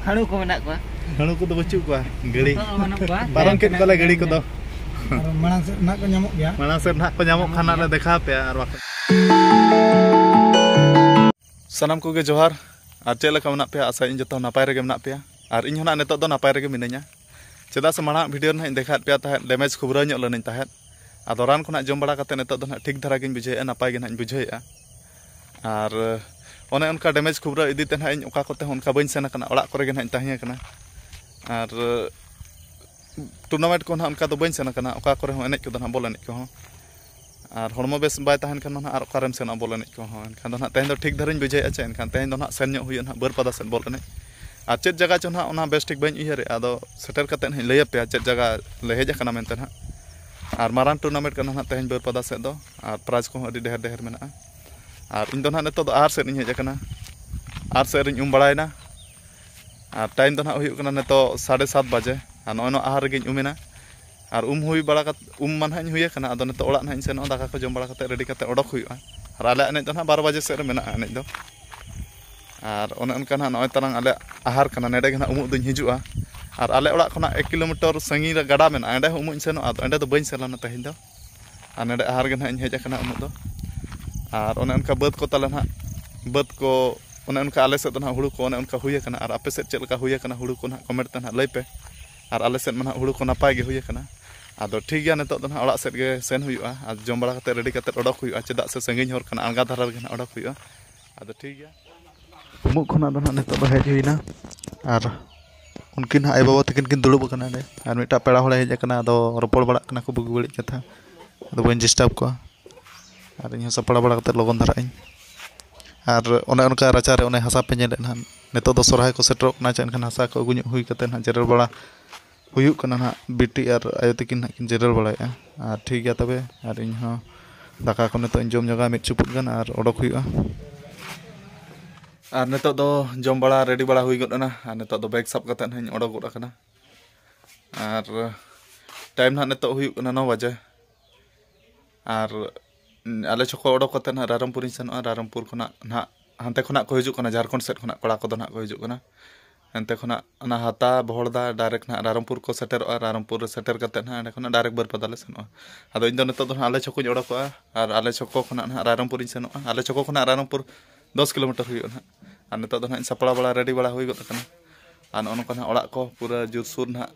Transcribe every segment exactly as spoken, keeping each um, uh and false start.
ᱦᱟᱹᱬᱩ ᱠᱚ ᱢᱮᱱᱟᱜ ᱠᱚᱣᱟ᱾ ᱦᱟᱹᱬᱩ ᱠᱚᱫᱚ ᱵᱟᱹᱪᱩᱜ ᱠᱚᱣᱟ, ᱜᱟᱹᱲᱤ᱾ ᱱᱤᱛᱚᱜ ᱫᱚ ᱵᱟᱹᱱᱩᱜ ᱠᱚᱣᱟ᱾ ᱯᱟᱨᱚᱢ ᱠᱮᱫ ᱠᱚᱣᱟᱞᱮ ᱜᱟᱹᱲᱤ ᱠᱚᱫᱚ᱾ ᱟᱨ ᱢᱟᱲᱟᱝ ᱥᱮᱫ ᱱᱟᱦᱟᱜ ᱠᱚ ᱧᱟᱢᱚᱜ ᱜᱮᱭᱟ᱾ ᱢᱟᱲᱟᱝ ᱥᱮᱫ ᱱᱟᱦᱟᱜ ᱠᱚ ᱧᱟᱢᱚᱜ ᱠᱷᱟᱱ ᱱᱟᱦᱟᱜ ᱞᱮ ᱫᱮᱠᱷᱟᱣ ᱯᱮᱭᱟ, ᱟᱨ ᱵᱟᱠᱷᱟᱱ᱾ ᱥᱟᱱᱟᱢ ᱠᱚᱜᱮ ᱡᱚᱦᱟᱨ᱾ ᱟᱨ ᱪᱮᱫ ᱞᱮᱠᱟ ᱢᱮᱱᱟᱜ ᱯᱮᱭᱟ? ᱟᱥᱟᱭᱟᱹᱧ ᱡᱚᱛᱚ ᱱᱟᱯᱟᱭ ᱨᱮᱜᱮ ᱢᱮᱱᱟᱜ ᱯᱮᱭᱟ᱾ ᱟᱨ ᱤᱧ ᱦᱚᱸ ᱱᱟᱦᱟᱜ ᱱᱤᱛᱚᱜ ᱫᱚ ᱱᱟᱯᱟᱭ ᱨᱮᱜᱮ ᱢᱤᱱᱟᱹᱧᱟ᱾ ᱪᱮᱫᱟᱜ ᱥᱮ ᱢᱟᱲᱟᱝ ᱵᱷᱤᱰᱤᱭᱳ ᱨᱮ ᱱᱟᱦᱟᱜ ᱤᱧ ᱫᱮᱠᱷᱟᱣᱮᱫ ᱯᱮᱭᱟ ᱛᱟᱦᱮᱸᱫ, ᱰᱮᱢᱮᱡᱽ ᱠᱷᱩᱵᱽᱨᱟᱹ ᱧᱚᱜ ᱞᱮᱱᱟᱹᱧ ᱛᱟᱦᱮᱸᱫ᱾ ᱟᱫᱚ ᱨᱟᱱ ᱠᱷᱚᱱᱟᱜ ᱡᱚᱢ ᱵᱟᱲᱟ ᱠᱟᱛᱮ ᱱᱤᱛᱚᱜ ᱫᱚ ᱱᱟᱦᱟᱜ ᱴᱷᱤᱠ ᱫᱷᱟᱨᱟ ᱜᱤᱧ ᱵᱩᱡᱷᱟᱹᱣᱮᱫᱼᱟ, ᱱᱟᱯᱟᱭ ᱜᱮ ᱱᱟᱦᱟᱜ ᱤᱧ ᱵᱩᱡᱷᱟᱹᱣᱮᱫᱼᱟ᱾ ᱟᱨ ᱚᱱᱮ ᱚᱱᱠᱟ ᱰᱮᱢᱮᱡᱽ ᱠᱷᱩᱵᱽᱨᱟᱹ ᱤᱫᱤ ᱛᱮ ᱱᱟᱦᱟᱜ ᱤᱧ ᱚᱠᱟ ᱠᱚᱛᱮ ᱦᱚᱸ ᱚᱱᱠᱟ ᱵᱟᱹᱧ ᱥᱮᱱ ᱟᱠᱟᱱᱟ, ᱚᱲᱟᱜ ᱠᱚᱨᱮ ᱜᱮ ᱱᱟᱦᱟᱜ ᱤᱧ ᱛᱟᱦᱮᱸ ᱟᱠᱟᱱᱟ᱾ ᱟᱨ ᱴᱩᱨᱱᱟᱢᱮᱱᱴ ᱠᱚ ᱱᱟᱦᱟᱜ ᱚᱱᱠᱟ ᱫᱚ ᱵᱟᱹᱧ ᱥᱮᱱ ᱟᱠᱟᱱᱟ, ᱚᱠᱟ ᱠᱚᱨᱮ ᱦᱚᱸ ᱮᱱᱮᱡ ᱠᱚᱫᱚ ᱱᱟᱦᱟᱜ, ᱵᱚᱞ ᱮᱱᱮᱡ ᱠᱚᱦᱚᱸ᱾ ᱟᱨ ᱦᱚᱲᱢᱚ ᱵᱮᱥ ᱵᱟᱭ ᱛᱟᱦᱮᱱ ᱠᱷᱟᱱ ᱢᱟ ᱱᱟᱦᱟᱜ ᱟᱨ ᱚᱠᱟᱨᱮᱢ ᱥᱮᱱᱚᱜᱼᱟ ᱵᱚᱞ ᱮᱱᱮᱡ ᱠᱚᱦᱚᱸ᱾ ᱮᱱᱠᱷᱟᱱ ᱫᱚ ᱱᱟᱦᱟᱜ ᱛᱮᱦᱮᱧ ᱫᱚ ᱴᱷᱤᱠ ᱫᱷᱟᱨᱟᱧ ᱵᱩᱡᱷᱟᱹᱣᱮᱫᱼᱟ ᱪᱮ, ᱮᱱᱠᱷᱟᱱ ᱛᱮᱦᱮᱧ ᱫᱚ ᱱᱟᱦᱟᱜ ᱥᱮᱱ ᱧᱚᱜ ᱦᱩᱭᱩᱜᱼᱟ ᱱᱟᱦᱟᱜ ᱵᱟᱹᱨᱯᱟᱫᱟ ᱥᱮᱫ ᱵᱚᱞ ᱮᱱᱮᱡ᱾ ᱟᱨ ᱪᱮᱫ ᱡᱟᱭᱜᱟ ᱪᱚ ᱱᱟᱦᱟᱜ ᱚᱱᱟ ᱵᱮᱥ ᱴᱷᱤᱠ ᱵᱟᱹᱧ ᱩᱭᱦᱟᱹᱨᱮᱫᱼᱟ, ᱟᱫᱚ ᱥᱮᱴᱮᱨ ᱠᱟᱛᱮᱫ ᱱᱟᱦᱟᱜ ᱤᱧ ᱞᱟᱹᱭ ᱟᱯᱮᱭᱟ ᱪᱮᱫ ᱡᱟᱭᱜᱟ ᱞᱮ ᱦᱮᱡ ᱟᱠᱟᱱᱟ ᱢᱮᱱᱛᱮ ᱱᱟᱦᱟᱜ᱾ ᱟᱨ ᱢᱟᱨᱟᱝ ᱴᱩᱨᱱᱟᱢᱮᱱᱴ ᱠᱟᱱᱟ ᱱᱟᱦᱟᱜ ᱛᱮᱦᱮᱧ ᱵᱟᱹᱨᱯᱟᱫᱟ ᱥᱮᱫ ᱫᱚ, ᱟᱨ ᱯᱨᱟᱭᱤᱡᱽ ᱠᱚᱦᱚᱸ ᱟᱹᱰᱤ ᱰᱷᱮᱨ ᱰᱷᱮᱨ ᱢᱮᱱᱟᱜᱼᱟ᱾ ᱟᱨ ᱤᱧ ᱫᱚ ᱱᱟᱦᱟᱜ ᱱᱤᱛᱚᱜ ᱫᱚ ᱟᱦᱟᱨ ᱥᱮᱫ ᱤᱧ ᱦᱮᱡ ᱟᱠᱟᱱᱟ, ᱟᱦᱟᱨ ᱥᱮᱫ ᱨᱤᱧ ᱩᱢ ᱵᱟᱲᱟᱭᱮᱱᱟ᱾ ᱟᱨ ᱴᱟᱭᱤᱢ ᱫᱚ ᱱᱟᱦᱟᱜ ᱦᱩᱭᱩᱜ ᱠᱟᱱᱟ ᱱᱤᱛᱚᱜ ᱥᱟᱲᱮ ᱥᱟᱛ ᱵᱟᱡᱮ᱾ ᱟᱨ ᱱᱚᱜᱼᱚᱭ ᱱᱚᱣᱟ ᱟᱦᱟᱨ ᱨᱮᱜᱮᱧ ᱩᱢ ᱮᱱᱟ᱾ ᱟᱨ ᱩᱢ ᱦᱩᱭ ᱵᱟᱲᱟ ᱠᱟᱛᱮ, ᱩᱢ ᱢᱟ ᱱᱟᱦᱟᱜ ᱤᱧ ᱦᱩᱭ ᱟᱠᱟᱱᱟ, ᱟᱫᱚ ᱱᱤᱛᱚᱜ ᱚᱲᱟᱜ ᱱᱟᱦᱟᱜ ᱤᱧ ᱥᱮᱱᱚᱜᱼᱟ, ᱫᱟᱠᱟ ᱠᱚ ᱡᱚᱢ ᱵᱟᱲᱟ ᱠᱟᱛᱮ ᱨᱮᱰᱤ ᱠᱟᱛᱮ ᱚᱰᱚᱠ ᱦᱩᱭᱩᱜᱼᱟ᱾ ᱟᱨ ᱟᱞᱮᱭᱟᱜ ᱮᱱᱮᱡ ᱫᱚ ᱱᱟᱦᱟᱜ ᱵᱟᱨᱚ ᱵᱟᱡᱮ ᱥᱮᱫ ᱨᱮ ᱢᱮᱱᱟᱜᱼᱟ ᱮᱱᱮᱡ ᱫᱚ᱾ ᱟᱨ ᱚᱱᱮ ᱚᱱᱠᱟ ᱱᱟᱦᱟᱜ ᱱᱚᱜᱼᱚᱭ ᱛᱟᱞᱟᱝ ᱟᱞᱮᱭᱟᱜ ᱟᱦᱟᱨ ᱠᱟᱱᱟ, ᱱᱚᱸᱰᱮ ᱜᱮ ᱱᱟᱦᱟᱜ ᱩᱢᱩᱜ ᱫᱚᱧ ᱦᱤᱡᱩᱜᱼᱟ᱾ ᱟᱨ ᱟᱞᱮ ᱚᱲᱟᱜ ᱠᱷᱚᱱᱟᱜ ᱮᱠ ᱠᱤᱞᱳᱢᱤᱴᱟᱨ ᱥᱟᱺᱜᱤᱧ ᱨᱮ ᱜᱟᱰᱟ ᱢᱮᱱᱟᱜᱼᱟ, ᱚᱸᱰᱮ ᱦᱚᱸ ᱩᱢᱩᱜ ᱤᱧ ᱥᱮᱱᱚᱜᱼᱟ᱾ ᱟᱫᱚ ᱚᱸᱰᱮ ᱫᱚ ᱵᱟᱹᱧ ᱥᱮᱱ ᱞᱮᱱᱟ ᱛᱮᱦᱮᱧ ᱫᱚ᱾ ᱟᱨ ᱱᱚᱸᱰᱮ ᱟᱦᱟᱨ ᱜᱮ ᱱᱟᱦᱟᱜ ᱤᱧ ᱦᱮᱡ ᱟᱠᱟᱱᱟ ᱩᱢᱩᱜ ᱫᱚ᱾ ᱟᱨ ᱚᱱᱮ ᱚᱱᱠᱟ ᱵᱟᱹᱫᱽ ᱠᱚ ᱛᱟᱞᱮ ᱱᱟᱦᱟᱜ, ᱵᱟᱹᱫᱽ ᱠᱚ ᱚᱱᱮ ᱚᱱᱠᱟ ᱟᱞᱮ ᱥᱮᱫ ᱫᱚ ᱱᱟᱦᱟᱜ ᱦᱩᱲᱩ ᱠᱚ ᱚᱱᱮ ᱚᱱᱠᱟ ᱦᱩᱭ ᱟᱠᱟᱱᱟ᱾ ᱟᱨ ᱟᱯᱮ ᱥᱮᱫ ᱪᱮᱫ ᱞᱮᱠᱟ ᱦᱩᱭ ᱟᱠᱟᱱᱟ ᱦᱩᱲᱩ ᱠᱚ ᱱᱟᱦᱟᱜ ᱠᱚᱢᱮᱱᱴ ᱛᱮ ᱱᱟᱦᱟᱜ ᱞᱟᱹᱭ ᱯᱮ᱾ ᱟᱨ ᱟᱞᱮ ᱥᱮᱫ ᱢᱟ ᱱᱟᱦᱟᱜ ᱦᱩᱲᱩ ᱠᱚ ᱱᱟᱯᱟᱭ ᱜᱮ ᱦᱩᱭ ᱟᱠᱟᱱᱟ᱾ ᱟᱫᱚ ᱴᱷᱤᱠ ᱜᱮᱭᱟ, ᱱᱤᱛᱚᱜ ᱫᱚ ᱱᱟᱦᱟᱜ ᱚᱲᱟᱜ ᱥᱮᱫ ᱜᱮ ᱥᱮᱱ ᱦᱩᱭᱩᱜᱼᱟ ᱟᱨ ᱡᱚᱢ ᱵᱟᱲᱟ ᱠᱟᱛᱮ ᱨᱮᱰᱤ ᱠᱟᱛᱮ ᱚᱰᱚᱠ ᱦᱩᱭᱩᱜᱼᱟ, ᱪᱮᱫᱟᱜ ᱥᱮ ᱥᱟᱺᱜᱤᱧ ᱦᱚᱨ ᱠᱟᱱᱟ, ᱟᱬᱜᱟ ᱫᱷᱟᱨᱟ ᱨᱮᱜᱮ ᱱᱟᱦᱟᱜ ᱚᱰᱚᱠ ᱦᱩᱭᱩᱜᱼᱟ᱾ ᱟᱫᱚ ᱴᱷᱤᱠ ᱜᱮᱭᱟ, ᱩᱢᱩᱜ ᱠᱷᱚᱱᱟᱜ ᱫᱚ ᱱᱟᱦᱟᱜ ᱱᱤᱛᱚᱜ ᱫᱚ ᱦᱮᱡ ᱦᱩᱭᱱᱟ᱾ ᱟᱨ ᱩᱱᱠᱤᱱ ᱱᱟᱦᱟᱜ ᱟᱭᱳ ᱵᱟᱵᱟ ᱛᱟᱹᱠᱤᱱ ᱠᱤᱱ ᱫᱩᱲᱩᱵ ᱟᱠᱟᱱᱟ ᱚᱸᱰᱮ, ᱟᱨ ᱢᱤᱫᱴᱟᱜ ᱯᱮᱲᱟ ᱦᱚᱲᱮ ᱦᱮᱡ ᱟᱠᱟᱱᱟ, ᱟᱫᱚ ᱨᱚᱯᱚᱲ ᱵᱟᱲᱟᱜ ᱠᱟᱱᱟ ᱠᱚ ᱵᱩᱜᱤ ᱵᱟᱹᱲᱤᱡ ᱠᱟᱛᱷᱟ᱾ ᱟᱫᱚ ᱵᱟᱹᱧ ᱰᱤᱥᱴᱟᱵᱽ ᱠᱚᱣᱟ᱾ ᱟᱨ ᱤᱧᱦᱚᱸ ᱥᱟᱯᱲᱟᱣ ᱵᱟᱲᱟ ᱠᱟᱛᱮ ᱞᱚᱜᱚᱱ ᱫᱷᱟᱨᱟᱜ ᱟᱹᱧ᱾ ᱟᱨ ᱚᱱᱮ ᱚᱱᱠᱟ ᱨᱟᱪᱟᱨᱮ ᱚᱱᱮ ᱦᱟᱥᱟ ᱯᱮ ᱧᱮᱞᱮᱫ ᱱᱟᱦᱟᱜ, ᱱᱤᱛᱚᱜ ᱫᱚ ᱥᱚᱨᱦᱟᱭ ᱠᱚ ᱥᱮᱴᱮᱨᱚᱜ ᱠᱟᱱᱟ ᱪᱮ, ᱮᱱᱠᱷᱟᱱ ᱦᱟᱥᱟ ᱠᱚ ᱟᱹᱜᱩ ᱧᱚᱜ ᱦᱩᱭ ᱠᱟᱛᱮ ᱱᱟᱦᱟᱜ ᱡᱮᱨᱮᱲ ᱵᱟᱲᱟ ᱦᱩᱭᱩᱜ ᱠᱟᱱᱟ ᱱᱟᱦᱟᱜ᱾ ᱵᱤᱴᱤ ᱟᱨ ᱟᱭᱳ ᱛᱟᱹᱠᱤᱱ ᱱᱟᱦᱟᱜ ᱠᱤᱱ ᱡᱮᱨᱮᱲ ᱵᱟᱲᱟᱭᱮᱫᱼᱟ᱾ ᱟᱨ ᱴᱷᱤᱠ ᱜᱮᱭᱟ ᱛᱚᱵᱮ, ᱟᱨ ᱤᱧᱦᱚᱸ ᱫᱟᱠᱟ ᱠᱚ ᱱᱤᱛᱚᱜ ᱤᱧ ᱡᱚᱢ ᱧᱚᱜᱟ ᱢᱤᱫ ᱪᱩᱯᱩᱫ ᱜᱟᱱ, ᱟᱨ ᱚᱰᱚᱠ ᱦᱩᱭᱩᱜᱼᱟ᱾ ᱟᱨ ᱱᱤᱛᱚᱜ ᱫᱚ ᱡᱚᱢ ᱵᱟᱲᱟ ᱨᱮᱰᱤ ᱵᱟᱲᱟ ᱦᱩᱭ ᱜᱚᱫ ᱮᱱᱟ, ᱟᱨ ᱱᱤᱛᱚᱜ ᱫᱚ ᱵᱮᱜᱽ ᱥᱟᱵ ᱠᱟᱛᱮ ᱱᱟᱦᱟᱜ ᱤᱧ ᱚᱰᱚᱠ ᱜᱚᱫ ᱟᱠᱟᱱᱟ᱾ ᱟᱨ ᱴᱟᱭᱤᱢ ᱱᱟᱦᱟᱜ ᱱᱤᱛᱚᱜ ᱦᱩᱭᱩᱜ ᱠᱟᱱᱟ ᱱᱚ ᱵᱟᱡᱮ᱾ ᱟᱨ ᱟᱞᱮ ᱪᱷᱚᱠᱚ ᱚᱰᱚᱠ ᱠᱟᱛᱮ ᱱᱟᱦᱟᱜ ᱨᱟᱭᱨᱚᱝᱯᱩᱨᱤᱧ ᱥᱮᱱᱚᱜᱼᱟ᱾ ᱨᱟᱭᱨᱚᱝᱯᱩᱨ ᱠᱷᱚᱱᱟᱜ ᱱᱟᱦᱟᱜ ᱦᱟᱱᱛᱮ ᱠᱷᱚᱱᱟᱜ ᱠᱚ ᱦᱤᱡᱩᱜ ᱠᱟᱱᱟ, ᱡᱷᱟᱲᱠᱷᱚᱸᱰ ᱥᱮᱫ ᱠᱷᱚᱱᱟᱜ ᱠᱚᱲᱟ ᱠᱚᱫᱚ ᱱᱟᱦᱟᱜ ᱠᱚ ᱦᱤᱡᱩᱜ ᱠᱟᱱᱟ᱾ ᱚᱱᱛᱮ ᱠᱷᱚᱱᱟᱜ ᱚᱱᱟ ᱦᱟᱛᱟ ᱵᱚᱦᱚᱲᱫᱟ ᱰᱟᱭᱨᱮᱠᱴ ᱱᱟᱦᱟᱜ ᱨᱟᱭᱨᱚᱝᱯᱩᱨ ᱠᱚ ᱥᱮᱴᱮᱨᱚᱜᱼᱟ᱾ ᱨᱟᱭᱨᱚᱝᱯᱩᱨ ᱨᱮ ᱥᱮᱴᱮᱨ ᱠᱟᱛᱮᱫ ᱱᱟᱦᱟᱜ ᱚᱸᱰᱮ ᱠᱷᱚᱱᱟᱜ ᱰᱟᱭᱨᱮᱠᱴ ᱵᱟᱹᱨᱯᱟᱫᱟ ᱞᱮ ᱥᱮᱱᱚᱜᱼᱟ᱾ ᱟᱫᱚ ᱤᱧ ᱫᱚ ᱱᱤᱛᱚᱜ ᱫᱚ ᱱᱟᱦᱟᱜ ᱟᱞᱮ ᱪᱷᱚᱠᱚᱧ ᱚᱰᱚᱠᱚᱜᱼᱟ ᱟᱨ ᱟᱞᱮ ᱪᱷᱚᱠᱚ ᱠᱷᱚᱱᱟᱜ ᱱᱟᱦᱟᱜ ᱨᱟᱭᱨᱚᱝᱯᱩᱨᱤᱧ ᱥᱮᱱᱚᱜᱼᱟ᱾ ᱟᱞᱮ ᱪᱷᱚᱠᱚ ᱠᱷᱚᱱᱟᱜ ᱨᱟᱭᱨᱚᱝᱯᱩᱨ ᱫᱚᱥ ᱠᱤᱞᱳᱢᱤᱴᱟᱨ ᱦᱩᱭᱩᱜᱼᱟ ᱱᱟᱦᱟᱜ᱾ ᱟᱨ ᱱᱤᱛᱚᱜ ᱫᱚ ᱱᱟᱦᱟᱜ ᱤᱧ ᱥᱟᱯᱲᱟᱣ ᱵᱟᱲᱟ, ᱨᱮᱰᱤ ᱵᱟᱲᱟ ᱦᱩᱭ ᱜᱚᱫ ᱟᱠᱟᱱᱟ᱾ ᱟᱨ ᱱᱚᱜᱼᱚ ᱱᱚᱝᱠᱟ ᱱᱟᱦᱟᱜ ᱚᱲᱟᱜ ᱠᱚ ᱯᱩᱨᱟᱹ ᱡᱳᱨᱥᱳᱨ ᱱᱟᱦᱟᱜ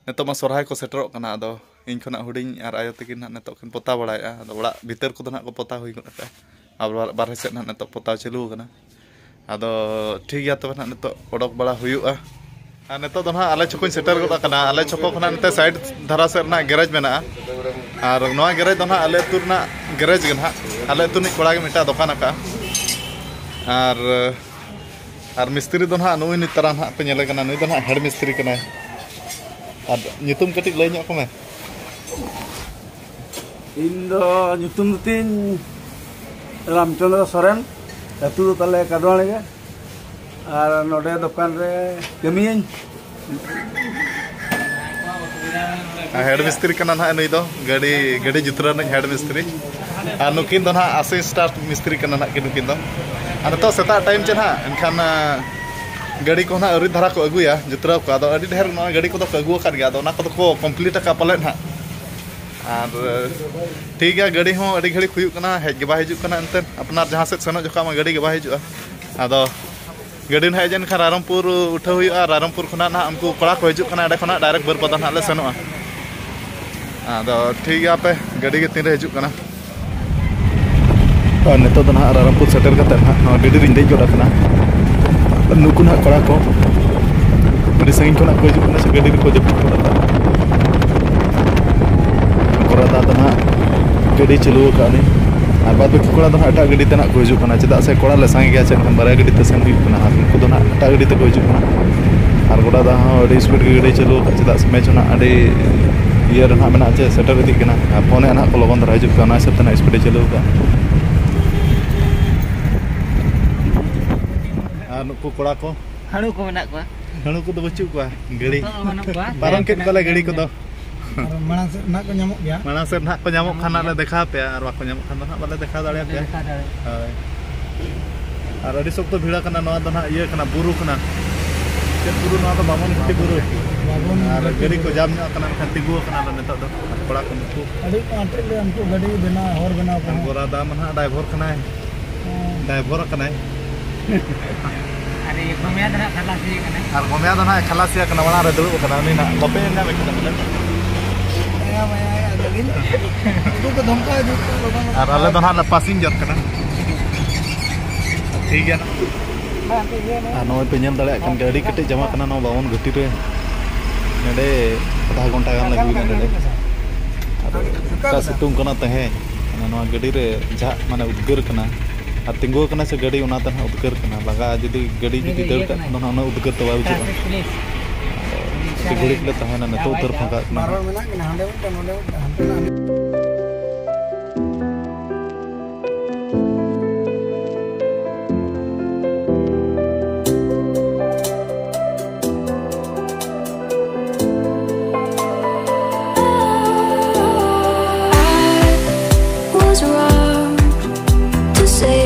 ᱱᱤᱛᱚᱜ ᱢᱟ ᱥᱚᱨᱦᱟᱭ ᱠᱚ ᱥᱮᱴᱮᱨᱚᱜ ᱠᱟᱱᱟ, ᱟᱫᱚ ᱤᱧ ᱠᱷᱚᱱᱟᱜ ᱦᱩᱰᱤᱧ ᱟᱨ ᱟᱭᱳ ᱛᱟᱹᱠᱤᱱ ᱱᱟᱦᱟᱜ ᱱᱤᱛᱚᱜ ᱠᱤᱱ ᱯᱚᱛᱟᱣ ᱵᱟᱲᱟᱭᱮᱫᱼᱟ᱾ ᱟᱫᱚ ᱚᱲᱟᱜ ᱵᱷᱤᱛᱟᱹᱨ ᱠᱚᱫᱚ ᱱᱟᱦᱟᱜ ᱠᱚ ᱯᱚᱛᱟᱣ ᱦᱩᱭ ᱜᱚᱫ ᱟᱠᱟᱫᱼᱟ, ᱟᱨ ᱵᱟᱨ-, ᱵᱟᱨᱦᱮ ᱥᱮᱫ ᱱᱟᱦᱟᱜ ᱱᱤᱛᱚᱜ ᱯᱚᱛᱟᱣ ᱪᱟᱹᱞᱩ ᱟᱠᱟᱱᱟ᱾ ᱟᱫᱚ ᱴᱷᱤᱠ ᱜᱮᱭᱟ, ᱛᱚᱵᱮ ᱱᱟᱦᱟᱜ ᱱᱤᱛᱚᱜ ᱚᱰᱚᱠ ᱵᱟᱲᱟ ᱦᱩᱭᱩᱜᱼᱟ᱾ ᱟᱨ ᱱᱤᱛᱚᱜ ᱫᱚ ᱱᱟᱦᱟᱜ ᱟᱞᱮ ᱪᱷᱚᱠᱚᱧ ᱥᱮᱴᱮᱨ ᱜᱚᱫ ᱟᱠᱟᱱᱟ᱾ ᱟᱞᱮ ᱪᱷᱚᱠᱚ ᱠᱷᱚᱱᱟᱜ ᱱᱚᱛᱮ ᱥᱟᱭᱤᱰ ᱫᱷᱟᱨᱟ ᱥᱮᱫ ᱨᱮᱱᱟᱜ ᱜᱮᱨᱮᱡᱽ ᱢᱮᱱᱟᱜᱼᱟ, ᱟᱨ ᱱᱚᱣᱟ ᱜᱮᱨᱮᱡᱽ ᱫᱚ ᱱᱟᱦᱟᱜ ᱟᱞᱮ ᱟᱹᱛᱩ ᱨᱮᱱᱟᱜ ᱜᱮᱨᱮᱡᱽ ᱜᱮ ᱱᱟᱦᱟᱜ᱾ ᱟᱞᱮ ᱟᱹᱛᱩ ᱨᱤᱱᱤᱡ ᱠᱚᱲᱟ ᱜᱮ ᱢᱤᱫᱴᱟᱝ ᱫᱚᱠᱟᱱ ᱟᱠᱟᱫᱼᱟ᱾ ᱟᱨ, ᱟᱨ ᱢᱤᱥᱛᱨᱤ ᱫᱚ ᱱᱟᱦᱟᱜ ᱱᱩᱭ ᱱᱤᱛ ᱛᱟᱨᱟ ᱱᱟᱦᱟᱜ ᱯᱮ ᱧᱮᱞᱮ ᱠᱟᱱᱟ, ᱱᱩᱭ ᱫᱚ ᱱᱟᱦᱟᱜ ᱦᱮᱰ ᱢᱤᱥᱛᱨᱤ ᱠᱟᱱᱟᱭ᱾ ᱟᱨ ᱧᱩᱛᱩᱢ ᱠᱟᱹᱴᱤᱡ ᱞᱟᱹᱭ ᱧᱚᱜ ᱠᱚᱢᱮ᱾ ᱤᱧ ᱫᱚ ᱧᱩᱛᱩᱢ ᱫᱚ ᱛᱤᱧ ᱨᱟᱢᱪᱚᱸᱫᱽᱨᱚ ᱥᱚᱨᱮᱱ, ᱟᱹᱛᱩ ᱫᱚ ᱛᱟᱞᱮ ᱠᱟᱫᱣᱟᱲ ᱜᱮ, ᱟᱨ ᱱᱚᱰᱮ ᱫᱚᱠᱟᱱ ᱨᱮ ᱠᱟᱹᱢᱤᱭᱟᱹᱧ᱾ ᱦᱮᱰ ᱢᱤᱥᱛᱨᱤ ᱠᱟᱱᱟ ᱱᱟᱦᱟᱜ ᱱᱩᱭ ᱫᱚ, ᱜᱟᱹᱰᱤ, ᱜᱟᱹᱰᱤ ᱡᱩᱛᱨᱟᱹᱣ ᱨᱤᱱᱤᱡ ᱦᱮᱰ ᱢᱤᱥᱛᱨᱤ᱾ ᱟᱨ ᱱᱩᱠᱤᱱ ᱫᱚ ᱱᱟᱦᱟᱜ ᱟᱥᱤᱥᱴᱟᱱᱴ ᱢᱤᱥᱛᱨᱤ ᱠᱟᱱᱟ ᱱᱟᱦᱟᱜ ᱠᱤᱱ, ᱱᱩᱠᱤᱱ ᱫᱚ᱾ ᱟᱨ ᱱᱤᱛᱚᱜ ᱥᱮᱛᱟᱜ ᱴᱟᱭᱤᱢ ᱪᱮ ᱱᱟᱦᱟᱜ, ᱮᱱᱠᱷᱟᱱ, ᱟᱸ, ᱜᱟᱹᱰᱤ ᱠᱚ ᱱᱟᱦᱟᱜ ᱟᱹᱣᱨᱤ ᱫᱷᱟᱨᱟ ᱠᱚ ᱟᱹᱜᱩᱭᱟ ᱡᱩᱛᱨᱟᱹᱣ ᱠᱚ᱾ ᱟᱫᱚ ᱟᱹᱰᱤ ᱰᱷᱮᱨ ᱱᱚᱣᱟ ᱜᱟᱹᱰᱤ ᱠᱚᱫᱚ ᱠᱚ ᱟᱹᱜᱩ ᱟᱠᱟᱫ ᱜᱮᱭᱟ, ᱟᱫᱚ ᱚᱱᱟ ᱠᱚᱫᱚ ᱠᱚ ᱠᱚᱢᱯᱞᱤᱴ ᱟᱠᱟᱫ ᱯᱟᱞᱮᱫ ᱱᱟᱦᱟᱜ᱾ ᱟᱨ ᱴᱷᱤᱠ ᱜᱮᱭᱟ, ᱜᱟᱹᱰᱤ ᱦᱚᱸ ᱟᱹᱰᱤ ᱜᱷᱟᱹᱲᱤᱡ ᱦᱩᱭᱩᱜ ᱠᱟᱱᱟ, ᱦᱮᱡ ᱜᱮ ᱵᱟᱭ ᱦᱤᱡᱩᱜ ᱠᱟᱱᱟ᱾ ᱮᱱᱛᱮᱫ ᱟᱯᱱᱟᱨ ᱡᱟᱦᱟᱸ ᱥᱮᱫ ᱥᱮᱱᱚᱜ ᱡᱚᱠᱷᱚᱱ ᱢᱟ ᱜᱟᱹᱰᱤ ᱜᱮ ᱵᱟᱭ ᱦᱤᱡᱩᱜᱼᱟ᱾ ᱟᱫᱚ ᱜᱟᱹᱰᱤ ᱱᱟᱦᱟᱜ ᱦᱮᱡ ᱮᱱᱠᱷᱟᱱ ᱨᱟᱭᱨᱚᱝᱯᱩᱨ ᱩᱴᱷᱟᱹᱣ ᱦᱩᱭᱩᱜᱼᱟ᱾ ᱨᱟᱭᱨᱚᱝᱯᱩᱨ ᱠᱷᱚᱱᱟᱜ ᱱᱟᱦᱟᱜ ᱩᱱᱠᱩ ᱠᱚᱲᱟ ᱠᱚ ᱦᱤᱡᱩᱜ ᱠᱟᱱᱟ, ᱚᱸᱰᱮ ᱠᱷᱚᱱᱟᱜ ᱰᱟᱭᱨᱮᱠᱴ ᱵᱟᱹᱨᱯᱟᱫᱟ ᱱᱟᱦᱟᱜ ᱞᱮ ᱥᱮᱱᱚᱜᱼᱟ᱾ ᱟᱫᱚ ᱴᱷᱤᱠ ᱜᱮᱭᱟ, ᱟᱯᱮ ᱜᱟᱹᱰᱤ ᱜᱮ ᱛᱤᱱᱨᱮ ᱦᱤᱡᱩᱜ ᱠᱟᱱᱟ᱾ ᱟᱨ ᱱᱤᱛᱚᱜ ᱫᱚ ᱱᱟᱦᱟᱜ ᱨᱟᱭᱨᱚᱝᱯᱩᱨ ᱥᱮᱴᱮᱨ ᱠᱟᱛᱮ ᱱᱟᱦᱟᱜ ᱱᱚᱣᱟ ᱜᱟᱹᱰᱤ ᱨᱤᱧ ᱫᱮᱡ ᱜᱚᱫ ᱟᱠᱟᱱᱟ᱾ ᱱᱩᱠᱩ ᱱᱟᱦᱟᱜ ᱠᱚᱲᱟ ᱠᱚ ᱟᱹᱰᱤ ᱥᱟᱺᱜᱤᱧ ᱠᱷᱚᱱᱟᱜ ᱠᱚ ᱦᱤᱡᱩᱜ ᱠᱟᱱᱟ, ᱥᱮ ᱜᱟᱹᱰᱤ ᱨᱮᱠᱚ ᱡᱟᱹᱯᱤᱫ ᱜᱚᱫ ᱟᱠᱟᱫᱼᱟ᱾ ᱠᱚᱲᱟ ᱫᱟ ᱫᱚ ᱱᱟᱦᱟᱜ ᱜᱟᱹᱰᱤ ᱪᱟᱹᱞᱩ ᱟᱠᱟᱫ ᱞᱤᱧ, ᱟᱨ ᱵᱟᱫ ᱵᱟᱹᱠᱤ ᱠᱚᱲᱟ ᱫᱚ ᱱᱟᱦᱟᱜ ᱮᱴᱟᱜ ᱜᱟᱹᱰᱤ ᱛᱮ ᱱᱟᱦᱟᱜ ᱠᱚ ᱦᱤᱡᱩᱜ ᱠᱟᱱᱟ, ᱪᱮᱫᱟᱜ ᱥᱮ ᱠᱚᱲᱟ ᱞᱮ ᱥᱟᱸᱜᱮ ᱜᱮᱭᱟ, ᱪᱮᱫ ᱠᱷᱟᱱ ᱵᱟᱨᱭᱟ ᱜᱟᱹᱰᱤ ᱛᱮ ᱥᱮᱱ ᱦᱩᱭᱩᱜ ᱠᱟᱱᱟ᱾ ᱟᱨ ᱩᱱᱠᱩ ᱫᱚ ᱱᱟᱦᱟᱜ ᱮᱴᱟᱜ ᱜᱟᱹᱰᱤ ᱛᱮᱠᱚ ᱦᱤᱡᱩᱜ ᱠᱟᱱᱟ᱾ ᱟᱨ ᱜᱚᱰᱟ ᱫᱟ ᱦᱚᱸ ᱟᱹᱰᱤ ᱥᱯᱤᱰ ᱜᱮ ᱜᱟᱹᱰᱤ ᱪᱟᱹᱞᱩ ᱟᱠᱟᱫ, ᱪᱮᱫᱟᱜ ᱥᱮ ᱢᱮᱪ ᱦᱚᱸ ᱱᱟᱦᱟᱜ ᱟᱹᱰᱤ ᱤᱭᱟᱹ ᱨᱮ ᱱᱟᱦᱟᱜ ᱢᱮᱱᱟᱜᱼᱟ, ᱪᱮ ᱥᱮᱴᱮᱨ ᱤᱫᱤᱜ ᱠᱟᱱᱟ᱾ ᱟᱨ ᱯᱷᱳᱱ ᱮᱫ ᱱᱟᱦᱟᱜ ᱠᱚ ᱞᱚᱜᱚᱱ ᱫᱷᱟᱨᱟ ᱦᱤᱡᱩᱜ ᱠᱟᱱᱟ, ᱚᱱᱟ ᱦᱤᱥᱟᱹᱵ ᱛᱮ ᱱᱟᱦᱟᱜ ᱥᱯᱤᱰ ᱮ ᱪᱟᱹᱞᱩ ᱟᱠᱟᱫᱼᱟ᱾ ᱟᱨ ᱱᱩᱠᱩ ᱠᱚᱲᱟ ᱠᱚ, ᱦᱟᱹᱬᱩ ᱠᱚ ᱢᱮᱱᱟᱜ ᱠᱚᱣᱟ᱾ ᱦᱟᱹᱬᱩ ᱠᱚᱫᱚ ᱵᱟᱹᱪᱩᱜ ᱠᱚᱣᱟ, ᱜᱟᱹᱲᱤ ᱱᱤᱛᱚᱜ ᱫᱚ ᱵᱟᱹᱱᱩᱜ ᱠᱚᱣᱟ᱾ ᱯᱟᱨᱚᱢ ᱠᱮᱫ ᱠᱚᱣᱟᱞᱮ ᱜᱟᱹᱲᱤ ᱠᱚᱫᱚ᱾ ᱟᱨ ᱢᱟᱲᱟᱝ ᱥᱮᱫ ᱱᱟᱦᱟᱜ ᱠᱚ ᱧᱟᱢᱚᱜ ᱜᱮᱭᱟ᱾ ᱢᱟᱲᱟᱝ ᱥᱮᱫ ᱱᱟᱦᱟᱜ ᱠᱚ ᱧᱟᱢᱚᱜ ᱠᱷᱟᱱ ᱱᱟᱦᱟᱜ ᱞᱮ ᱫᱮᱠᱷᱟᱣ ᱟᱯᱮᱭᱟ, ᱟᱨ ᱵᱟᱠᱚ ᱧᱟᱢᱚᱜ ᱠᱷᱟᱱ ᱫᱚ ᱱᱟᱦᱟᱜ ᱵᱟᱞᱮ ᱫᱮᱠᱷᱟᱣ ᱫᱟᱲᱮᱭᱟᱯᱮᱭᱟ᱾ ᱫᱮᱠᱷᱟᱣ ᱫᱟᱲᱮᱭᱟᱜᱼᱟ᱾ ᱦᱳᱭ᱾ ᱟᱨ ᱟᱹᱰᱤ ᱥᱚᱠᱛᱚ ᱵᱷᱤᱲ ᱟᱠᱟᱱᱟ᱾ ᱱᱚᱣᱟ ᱫᱚ ᱱᱟᱦᱟᱜ ᱤᱭᱟᱹ ᱠᱟᱱᱟ, ᱵᱩᱨᱩ ᱠᱟᱱᱟ᱾ ᱪᱮᱫ ᱵᱩᱨᱩ ᱱᱚᱣᱟ ᱫᱚ? ᱵᱟᱢᱚᱱ ᱜᱷᱟᱹᱴᱤ ᱵᱩᱨᱩ᱾ ᱟᱨ ᱜᱟᱹᱰᱤ ᱠᱚ ᱡᱟᱢ ᱧᱚᱜ ᱟᱠᱟᱱᱟ, ᱢᱮᱱᱠᱷᱟᱱ ᱛᱤᱸᱜᱩ ᱟᱠᱟᱱᱟ ᱞᱮ ᱱᱤᱛᱚᱜ ᱫᱚ᱾ ᱠᱚᱲᱟ ᱠᱚ ᱱᱩᱠᱩ ᱟᱹᱰᱤ ᱟᱸᱴ ᱞᱮ ᱩᱱᱠᱩ ᱜᱟᱹᱰᱤ ᱵᱮᱱᱟᱣ, ᱦᱚᱨ ᱵᱮᱱᱟᱣ ᱠᱚ᱾ ᱜᱚᱨᱟ ᱫᱟ ᱢᱟ ᱱᱟᱦᱟᱜ ᱰᱟᱭᱵᱷᱚᱨ ᱠᱟᱱᱟᱭ᱾ ᱦᱮᱸ᱾ ᱰᱟᱭᱵᱷᱚᱨ ᱟᱠᱟᱱᱟᱭ᱾ ᱟᱨ ᱤᱭᱟᱹ ᱜᱚᱢᱭᱟ ᱫᱚ ᱱᱟᱦᱟᱜ ᱠᱷᱟᱞᱟᱥᱤ ᱟᱠᱟᱱᱟᱭ᱾ ᱟᱨ ᱜᱚᱢᱭᱟ ᱫᱚ ᱱᱟᱦᱟᱜ ᱠᱷᱟᱞᱟᱥᱤ ᱟᱠᱟᱱᱟ, ᱢᱟᱲᱟᱝ ᱨᱮ ᱫᱩᱲᱩᱵ ᱟᱠᱟᱱᱟ᱾ ᱩᱱᱤ ᱱᱟᱦᱟᱜ ᱵᱟᱯᱮ ᱧᱮᱞ ᱧᱟᱢᱮ ᱠᱟᱱᱟ ᱵᱚᱞᱮ᱾ ᱢᱟᱭᱟ, ᱢᱟᱭᱟ, ᱟᱫᱚ ᱞᱤᱧ ᱩᱱᱠᱩ ᱠᱚ ᱫᱷᱚᱢᱠᱟᱣ ᱤᱫᱤ ᱠᱚᱣᱟ ᱞᱚᱜᱚᱱ ᱞᱚᱜᱚᱱ᱾ ᱟᱨ ᱟᱞᱮ ᱫᱚ ᱱᱟᱦᱟᱜ ᱞᱮ ᱯᱟᱥᱤᱧᱡᱟᱨ ᱠᱟᱱᱟ᱾ ᱴᱷᱤᱠ ᱜᱮᱭᱟ ᱱᱟᱦᱟᱜ᱾ ᱟᱨ ᱱᱚᱜᱼᱚᱭ ᱯᱮ ᱧᱮᱞ ᱫᱟᱲᱮᱭᱟᱜ ᱠᱟᱱ ᱜᱮᱭᱟ, ᱟᱹᱰᱤ ᱠᱮᱴᱮᱡ ᱡᱟᱢᱟ ᱠᱟᱱᱟ ᱱᱚᱣᱟ ᱵᱟᱢᱚᱱ ᱜᱷᱟᱹᱴᱤ ᱨᱮ᱾ ᱱᱚᱰᱮ ᱟᱫᱷᱟ ᱜᱷᱚᱱᱴᱟ ᱜᱟᱱ ᱞᱮ ᱦᱩᱭᱱᱟ ᱱᱚᱰᱮ᱾ ᱟᱫᱚ ᱚᱱᱠᱟ ᱥᱤᱛᱩᱝ ᱠᱟᱱᱟ ᱛᱮᱦᱮᱧ, ᱢᱟᱱᱮ ᱱᱚᱣᱟ ᱜᱟᱹᱰᱤ ᱨᱮ ᱡᱷᱟᱜ, ᱢᱟᱱᱮ ᱩᱫᱽᱜᱟᱹᱨ ᱠᱟᱱᱟ᱾ ᱟᱨ ᱛᱤᱸᱜᱩ ᱟᱠᱟᱱᱟ ᱥᱮ ᱜᱟᱹᱰᱤ, ᱚᱱᱟ ᱛᱮ ᱱᱟᱦᱟᱜ ᱩᱫᱽᱜᱟᱹᱨ ᱠᱟᱱᱟ᱾ ᱞᱟᱜᱟ ᱡᱩᱫᱤ ᱜᱟᱹᱰᱤ ᱡᱩᱫᱤ ᱫᱟᱹᱲ ᱠᱟᱜ ᱫᱚ ᱱᱟᱦᱟᱜ ᱩᱱᱟᱹᱜ ᱩᱫᱽᱜᱟᱹᱨ ᱫᱚ ᱵᱟᱭ ᱵᱩᱡᱷᱟᱹᱜᱼᱟ᱾ ᱟᱹᱰᱤ ᱜᱷᱟᱹᱲᱤᱡ ᱞᱮ ᱛᱟᱦᱮᱱᱟ, ᱱᱤᱛᱚᱜ ᱩᱛᱟᱹᱨ ᱯᱷᱟᱸᱠᱟᱜ ᱠᱟᱱᱟ᱾ ᱵᱟᱨ ᱦᱚᱲ ᱢᱮᱱᱟᱜ ᱠᱤᱱᱟ, ᱦᱟᱸᱰᱮ ᱢᱤᱫᱴᱮᱱ, ᱱᱚᱰᱮ ᱢᱤᱫᱴᱮᱱ, ᱦᱟᱱᱛᱮ ᱱᱟᱜ᱾ I was wrong to say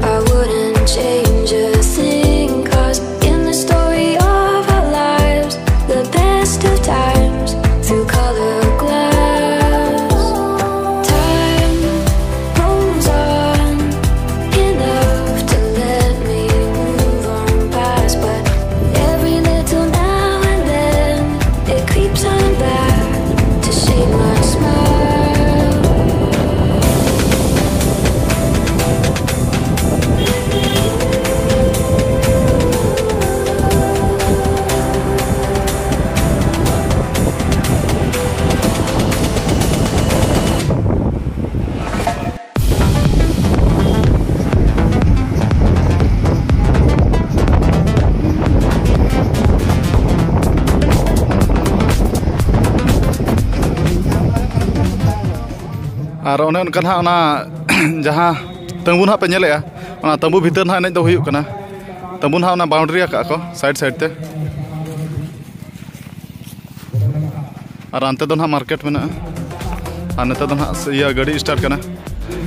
I wouldn't change a thing, 'cause in the story of our lives, the best of times through colored glass. Time goes on, enough to let me move on past, but every little now and then it creeps on back to shade my smile. ᱟᱨ ᱚᱱᱮ ᱚᱱᱠᱟ ᱱᱟᱦᱟᱜ ᱚᱱᱟ ᱡᱟᱦᱟᱸ ᱛᱟᱹᱢᱵᱩ ᱱᱟᱦᱟᱜ ᱯᱮ ᱧᱮᱞᱮᱜᱼᱟ, ᱚᱱᱟ ᱛᱟᱹᱢᱵᱩ ᱵᱷᱤᱛᱟᱹᱨ ᱱᱟᱦᱟᱜ ᱮᱱᱮᱡ ᱫᱚ ᱦᱩᱭᱩᱜ ᱠᱟᱱᱟ᱾ ᱛᱟᱹᱢᱵᱩ ᱱᱟᱦᱟᱜ ᱚᱱᱟ ᱵᱟᱣᱩᱱᱰᱟᱨᱤ ᱟᱠᱟᱫ ᱠᱚ ᱥᱟᱭᱤᱰ ᱥᱟᱭᱤᱰ ᱛᱮ᱾ ᱟᱨ ᱦᱟᱱᱛᱮ ᱫᱚ ᱱᱟᱦᱟᱜ ᱢᱟᱨᱠᱮᱴ ᱢᱮᱱᱟᱜᱼᱟ᱾ ᱟᱨ ᱱᱤᱛᱚᱜ ᱫᱚ ᱱᱟᱦᱟᱜ ᱤᱭᱟᱹ ᱜᱟᱹᱰᱤ ᱥᱴᱟᱨᱴ ᱠᱟᱱᱟ᱾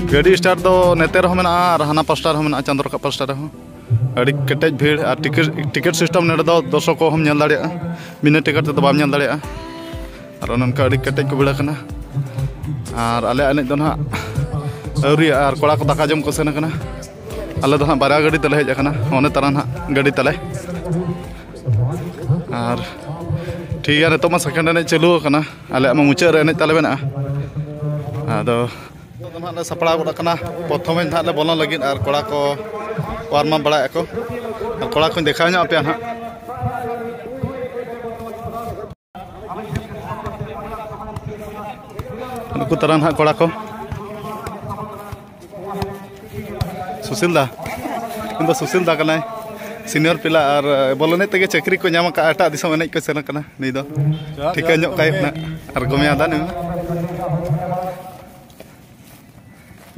ᱜᱟᱹᱰᱤ ᱥᱴᱟᱨᱴ ᱫᱚ ᱱᱚᱛᱮ ᱨᱮᱦᱚᱸ ᱢᱮᱱᱟᱜᱼᱟ ᱟᱨ ᱦᱟᱱᱟ ᱯᱟᱥᱴᱟ ᱨᱮᱦᱚᱸ ᱢᱮᱱᱟᱜᱼᱟ, ᱪᱟᱸᱫᱽ ᱨᱟᱠᱟᱵ ᱯᱟᱥᱴᱟ ᱨᱮᱦᱚᱸ᱾ ᱟᱹᱰᱤ ᱠᱮᱴᱮᱡ ᱵᱷᱤᱲ ᱟᱨ ᱴᱤᱠᱤᱴ, ᱴᱤᱠᱤᱴ ᱥᱤᱥᱴᱮᱢ ᱱᱚᱰᱮ ᱫᱚ ᱫᱚᱨᱥᱚᱠ ᱠᱚᱦᱚᱸᱢ ᱧᱮᱞ ᱫᱟᱲᱮᱭᱟᱜᱼᱟ, ᱵᱤᱱᱟᱹ ᱴᱤᱠᱤᱴ ᱛᱮᱫᱚ ᱵᱟᱢ ᱧᱮᱞ ᱫᱟᱲᱮᱭᱟᱜᱼᱟ᱾ ᱟᱨ ᱚᱱᱮ ᱚᱱᱠᱟ ᱟᱹᱰᱤ ᱠᱮᱴᱮᱡ ᱠᱚ ᱵᱷᱤᱲ ᱟᱠᱟᱱᱟ᱾ ᱟᱨ ᱟᱞᱮᱭᱟᱜ ᱮᱱᱮᱡ ᱫᱚ ᱱᱟᱦᱟᱜ ᱟᱹᱣᱨᱤᱭᱟᱜᱼᱟ, ᱟᱨ ᱠᱚᱲᱟ ᱠᱚ ᱫᱟᱠᱟ ᱡᱚᱢ ᱠᱚ ᱥᱮᱱ ᱟᱠᱟᱱᱟ᱾ ᱟᱞᱮ ᱫᱚ ᱱᱟᱦᱟᱜ ᱵᱟᱨᱭᱟ ᱜᱟᱹᱰᱤ ᱛᱮᱞᱮ ᱦᱮᱡ ᱟᱠᱟᱱᱟ, ᱚᱱᱮ ᱛᱟᱨᱟ ᱱᱟᱦᱟᱜ ᱜᱟᱹᱰᱤ ᱛᱟᱞᱮ᱾ ᱟᱨ ᱴᱷᱤᱠ ᱜᱮᱭᱟ, ᱱᱤᱛᱚᱜ ᱢᱟ ᱥᱮᱠᱮᱱᱰ ᱮᱱᱮᱡ ᱪᱟᱹᱞᱩ ᱟᱠᱟᱱᱟ, ᱟᱞᱮᱭᱟᱜ ᱢᱟ ᱢᱩᱪᱟᱹᱫ ᱨᱮ ᱮᱱᱮᱡ ᱛᱟᱞᱮ ᱢᱮᱱᱟᱜᱼᱟ᱾ ᱟᱫᱚ ᱱᱤᱛᱚᱜ ᱫᱚ ᱱᱟᱦᱟᱜ ᱞᱮ ᱥᱟᱯᱲᱟᱣ ᱜᱚᱫ ᱟᱠᱟᱱᱟ, ᱯᱨᱚᱛᱷᱚᱢᱮ ᱱᱟᱦᱟᱜ ᱞᱮ ᱵᱚᱞᱚᱱ ᱞᱟᱹᱜᱤᱫ, ᱟᱨ ᱠᱚᱲᱟ ᱠᱚ ᱣᱟᱨᱢ ᱟᱯ ᱵᱟᱲᱟᱭᱮᱫᱼᱟ ᱠᱚ᱾ ᱟᱨ ᱠᱚᱲᱟ ᱠᱚᱧ ᱫᱮᱠᱷᱟᱣ ᱧᱚᱜ ᱟᱯᱮᱭᱟ ᱱᱟᱦᱟᱜ᱾ ᱱᱩᱠᱩ ᱛᱟᱨᱟ ᱱᱟᱦᱟᱜ ᱠᱚᱲᱟ ᱠᱚ᱾ ᱥᱩᱥᱤᱞ ᱫᱟ, ᱤᱧ ᱫᱚ ᱥᱩᱥᱤᱞ ᱫᱟ ᱠᱟᱱᱟᱭ, ᱥᱤᱱᱤᱭᱚᱨ ᱯᱤᱞᱟ, ᱟᱨ ᱵᱚᱞ ᱮᱱᱮᱡ ᱛᱮᱜᱮ ᱪᱟᱹᱠᱨᱤ ᱠᱚ ᱧᱟᱢ ᱟᱠᱟᱫᱼᱟ, ᱮᱴᱟᱜ ᱫᱤᱥᱚᱢ ᱮᱱᱮᱡ ᱠᱚ ᱥᱮᱱ ᱟᱠᱟᱱᱟ᱾ ᱱᱩᱭ ᱫᱚ ᱴᱷᱤᱠᱟᱹ ᱧᱚᱜ ᱠᱟᱭ ᱠᱟᱱᱟ, ᱟᱨ ᱜᱚᱢᱮ ᱟᱫᱟ ᱱᱩᱭ ᱢᱟ᱾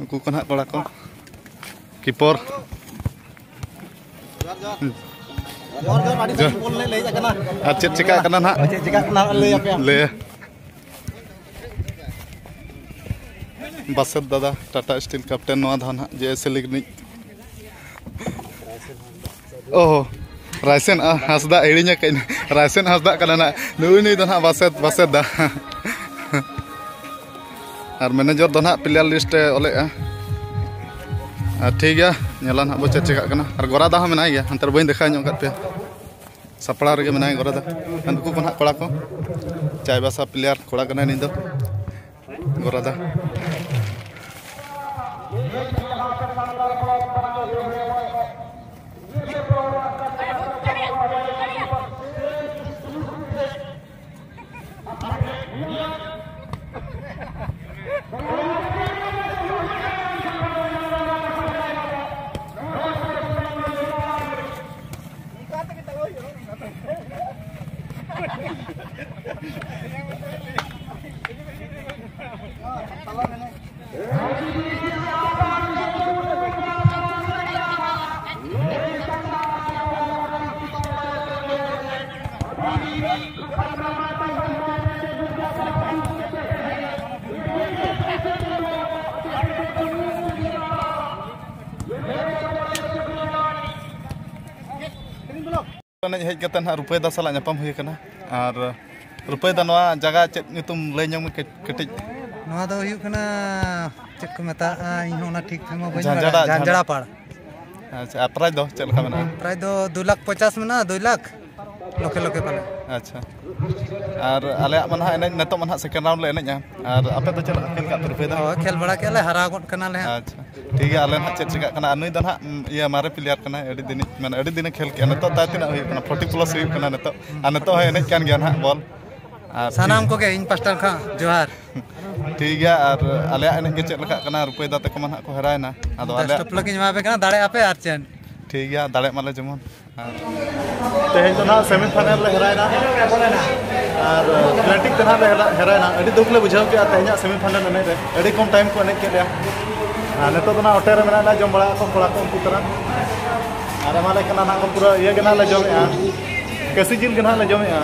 ᱩᱱᱠᱩ ᱠᱚ ᱱᱟᱦᱟᱜ ᱠᱚᱲᱟ ᱠᱚ, ᱠᱤᱯᱚᱨ᱾ ᱡᱚᱦᱟᱨ, ᱡᱚᱦᱟᱨ᱾ ᱟᱹᱰᱤ ᱡᱚᱦᱟᱨ᱾ ᱵᱚᱞ ᱞᱮ ᱞᱟᱹᱭ ᱠᱟᱱᱟ᱾ ᱟᱨ ᱪᱮᱫ ᱪᱤᱠᱟᱹᱜ ᱠᱟᱱᱟ ᱱᱟᱦᱟᱜ? ᱪᱮᱫ ᱪᱤᱠᱟᱹᱜ ᱠᱟᱱᱟ ᱞᱟᱹᱭ ᱟᱯᱮᱭᱟ᱾ ᱞᱟᱹᱭᱟ᱾ ᱵᱟᱥᱮᱛ ᱫᱟᱫᱟ, ᱴᱟᱴᱟ ᱥᱴᱤᱞ ᱠᱮᱯᱴᱮᱱ, ᱱᱚᱣᱟ ᱫᱷᱟᱣ ᱱᱟᱦᱟᱜ ᱡᱮ ᱮᱥ ᱮᱞ ᱞᱤᱜᱽ ᱨᱤᱱᱤᱡ᱾ ᱚᱦᱚ, ᱨᱟᱭᱥᱮᱱ, ᱟ, ᱦᱟᱸᱥᱫᱟ, ᱦᱤᱲᱤᱧ ᱟᱠᱟᱫ ᱟᱹᱧ᱾ ᱨᱟᱭᱥᱮᱱ ᱦᱟᱸᱥᱫᱟᱜ ᱠᱟᱱᱟ ᱱᱟᱦᱟᱜ᱾ ᱱᱩᱜᱼᱩᱭ ᱱᱩᱭ ᱫᱚ ᱱᱟᱦᱟᱜ ᱵᱟᱥᱮᱛ, ᱵᱟᱥᱮᱛ ᱫᱟ᱾ ᱟᱨ ᱢᱮᱱᱮᱡᱚᱨ ᱫᱚ ᱱᱟᱦᱟᱜ ᱯᱞᱮᱭᱟᱨ ᱞᱤᱥᱴ ᱮ ᱚᱞᱮᱜᱼᱟ᱾ ᱟᱨ ᱴᱷᱤᱠ ᱜᱮᱭᱟ, ᱧᱮᱞᱟ ᱱᱟᱦᱟᱜ ᱵᱚ ᱪᱮᱫ ᱪᱮᱠᱟᱜ ᱠᱟᱱᱟ᱾ ᱟᱨ ᱜᱚᱨᱟᱫᱟ ᱦᱚᱸ ᱢᱮᱱᱟᱭ ᱜᱮᱭᱟ, ᱦᱟᱱᱛᱮ ᱨᱮ ᱵᱟᱹᱧ ᱫᱮᱠᱷᱟᱣ ᱧᱚᱜ ᱟᱠᱟᱫ ᱯᱮᱭᱟ᱾ ᱥᱟᱯᱲᱟᱣ ᱨᱮᱜᱮ ᱢᱮᱱᱟᱭᱟ ᱜᱚᱨᱟᱫᱟ᱾ ᱟᱨ ᱱᱩᱠᱩ ᱠᱚ ᱱᱟᱦᱟᱜ ᱠᱚᱲᱟ ᱠᱚ, ᱪᱟᱭᱵᱟᱥᱟ ᱯᱞᱮᱭᱟᱨ ᱠᱚᱲᱟ ᱠᱟᱱᱟᱭ ᱱᱩᱭ ᱫᱚ, ᱜᱚᱨᱟᱫᱟ᱾ ᱮᱱᱮᱡ ᱦᱮᱡ ᱠᱟᱛᱮ ᱱᱟᱦᱟᱜ ᱨᱩᱯᱟᱹᱭ ᱫᱟ ᱥᱟᱞᱟᱜ ᱧᱟᱯᱟᱢ ᱦᱩᱭ ᱟᱠᱟᱱᱟ᱾ ᱟᱨ ᱨᱩᱯᱟᱹᱭ ᱫᱟ, ᱱᱚᱣᱟ ᱡᱟᱭᱜᱟ ᱪᱮᱫ ᱧᱩᱛᱩᱢ ᱞᱟᱹᱭ ᱧᱚᱜ ᱢᱮ ᱠᱟᱹᱡ- ᱠᱟᱹᱴᱤᱡ? ᱱᱚᱣᱟ ᱫᱚ ᱦᱩᱭᱩᱜ ᱠᱟᱱᱟ, ᱪᱮᱫ ᱠᱚ ᱢᱮᱛᱟᱜᱼᱟ, ᱤᱧ ᱦᱚᱸ ᱚᱱᱟ ᱴᱷᱤᱠ ᱴᱷᱟᱠ ᱢᱟ ᱵᱟᱹᱧ ᱡᱷᱟᱸᱡᱟᱲᱟ, ᱵᱟᱲᱟᱭᱟ᱾ ᱡᱷᱟᱸᱡᱟᱲᱟ᱾ ᱡᱷᱟᱸᱡᱟᱲᱟ ᱯᱟᱲ᱾ ᱟᱪᱪᱷᱟ, ᱟᱨ prize ᱫᱚ ᱪᱮᱫ ᱞᱮᱠᱟ ᱢᱮᱱᱟᱜᱼᱟ? Prize ᱫᱚ ᱫᱩ ᱞᱟᱠᱷ ᱯᱚᱧᱪᱟᱥ ᱢᱮᱱᱟᱜᱼᱟ, ᱫᱩᱭ ᱞᱟᱠᱷ ᱞᱚᱠᱷᱮ ᱞᱚᱠᱷᱮ ᱯᱟᱞᱮ᱾ ᱟᱪᱪᱷᱟ, ᱟᱨ ᱟᱞᱮᱭᱟᱜ ᱢᱟ ᱱᱟᱦᱟᱜ ᱮᱱᱮᱡ ᱱᱤᱛᱚᱜ ᱢᱟ ᱱᱟᱦᱟᱜ second round ᱞᱮ ᱮᱱᱮᱡᱼᱟ᱾ ᱟᱨ ᱟᱯᱮ ᱫᱚ ᱪᱮᱫ ᱞᱮᱠᱟ ᱠᱷᱮᱞ ᱠᱟᱜ ᱯᱮ ᱨᱩᱯᱟᱹᱭ ᱫᱟ? ᱦᱳᱭ, ᱠᱷᱮᱞ ᱵᱟᱲᱟ ᱠᱮᱫᱼᱟ ᱞᱮ, ᱦᱟᱨᱟᱣ ᱜᱚᱫ ᱠᱟᱱᱟᱞᱮ ᱦᱟᱸᱜ᱾ ᱟᱪᱪᱷᱟ, ᱴᱷᱤᱠ ᱜᱮᱭᱟ, ᱟᱞᱮ ᱱᱟᱦᱟᱜ ᱪᱮᱫ ᱪᱤᱠᱟᱹᱜ ᱠᱟᱱᱟ᱾ ᱟᱨ ᱱᱩᱭ ᱫᱚ ᱱᱟᱦᱟᱜ, ᱩᱢ, ᱤᱭᱟᱹ ᱢᱟᱨᱮ player ᱠᱟᱱᱟᱭ, ᱟᱹᱰᱤ ᱫᱤᱱᱤᱡ, ᱢᱟᱱᱮ ᱟᱹᱰᱤ ᱫᱤᱱᱮ ᱠᱷᱮᱞ ᱠᱮᱜᱼᱟ᱾ ᱱᱤᱛᱚᱜ ᱛᱟᱭ ᱛᱤᱱᱟᱹᱜ ᱦᱩᱭᱩᱜ ᱠᱟᱱᱟ? Forty plus ᱦᱩᱭᱩᱜ ᱠᱟᱱᱟ ᱱᱤᱛᱚᱜ᱾ ᱟᱨ ᱱᱤᱛᱚᱜ ᱦᱚᱸᱭ ᱮᱱᱮᱡ ᱠᱟᱱ ᱜᱮᱭᱟ ᱱᱟᱦᱟᱜ ball᱾ ᱟᱨ ᱥᱟᱱᱟᱢ ᱴᱷᱤᱠ ᱠᱚᱜᱮ ᱤᱧ ᱯᱟᱥᱴᱟ ᱠᱷᱚᱱ ᱡᱚᱦᱟᱨ᱾ ᱴᱷᱤᱠ ᱜᱮᱭᱟ, ᱟᱨ ᱟᱞᱮᱭᱟᱜ ᱮᱱᱮᱡ ᱜᱮ ᱪᱮᱫ ᱞᱮᱠᱟᱜ ᱠᱟᱱᱟ? ᱨᱩᱯᱟᱹᱭ ᱫᱟ ᱛᱟᱠᱚ ᱢᱟ ᱱᱟᱦᱟᱜ ᱠᱚ ᱦᱮᱨᱟᱭᱮᱱᱟ᱾ ᱟᱫᱚ best ᱟᱞᱮᱭᱟᱜ of luck ᱤᱧ ᱮᱢᱟ ᱯᱮ ᱠᱟᱱᱟ, ᱫᱟᱲᱮᱭᱟᱜ ᱟᱯᱮ ᱟᱨ ᱪᱮᱫ᱾ ᱴᱷᱤᱠ ᱜᱮᱭᱟ, ᱫᱟᱲᱮᱜ ᱢᱟᱞᱮ ᱡᱮᱢᱚᱱ᱾ ᱟᱨ ᱛᱮᱦᱮᱧ ᱫᱚ ᱱᱟᱦᱟᱜ semi final ᱞᱮ ᱦᱮᱨᱟᱭᱮᱱᱟ, ᱟᱨ ᱯᱞᱮᱱᱴᱤᱠ ᱛᱮ ᱱᱟᱦᱟᱜ ᱞᱮ ᱦᱮᱨᱟ-, ᱦᱮᱨᱟᱭᱮᱱᱟ᱾ ᱟᱹᱰᱤ ᱫᱩᱠ ᱞᱮ ᱵᱩᱡᱷᱟᱹᱣ ᱠᱮᱜᱼᱟ ᱛᱮᱦᱮᱧᱟᱜ semi final ᱮᱱᱮᱡ ᱨᱮ, ᱟᱹᱰᱤ ᱠᱚᱢ time ᱠᱚ ᱮᱱᱮᱡ ᱠᱮᱫ ᱞᱮᱭᱟ᱾ ᱟᱨ ᱱᱤᱛᱚᱜ ᱫᱚ ᱱᱟᱦᱟᱜ ᱦᱳᱴᱮᱞ ᱨᱮ ᱢᱮᱱᱟᱜ ᱞᱮᱭᱟ, ᱡᱚᱢ ᱵᱟᱲᱟ ᱟᱠᱚ ᱠᱚᱲᱟ ᱠᱚ ᱩᱱᱠᱩ ᱛᱟᱨᱟ᱾ ᱟᱨ ᱮᱢᱟ ᱞᱮ ᱠᱟᱱᱟ ᱱᱟᱦᱟᱜ ᱠᱚ, ᱯᱩᱨᱟᱹ ᱤᱭᱟᱹ ᱜᱮ ᱱᱟᱦᱟᱜ ᱞᱮ ᱡᱚᱢᱮᱜᱼᱟ, ᱠᱟᱹᱥᱤ ᱡᱤᱞ ᱜᱮ ᱱᱟᱦᱟᱜ ᱞᱮ ᱡᱚᱢᱮᱜᱼᱟ᱾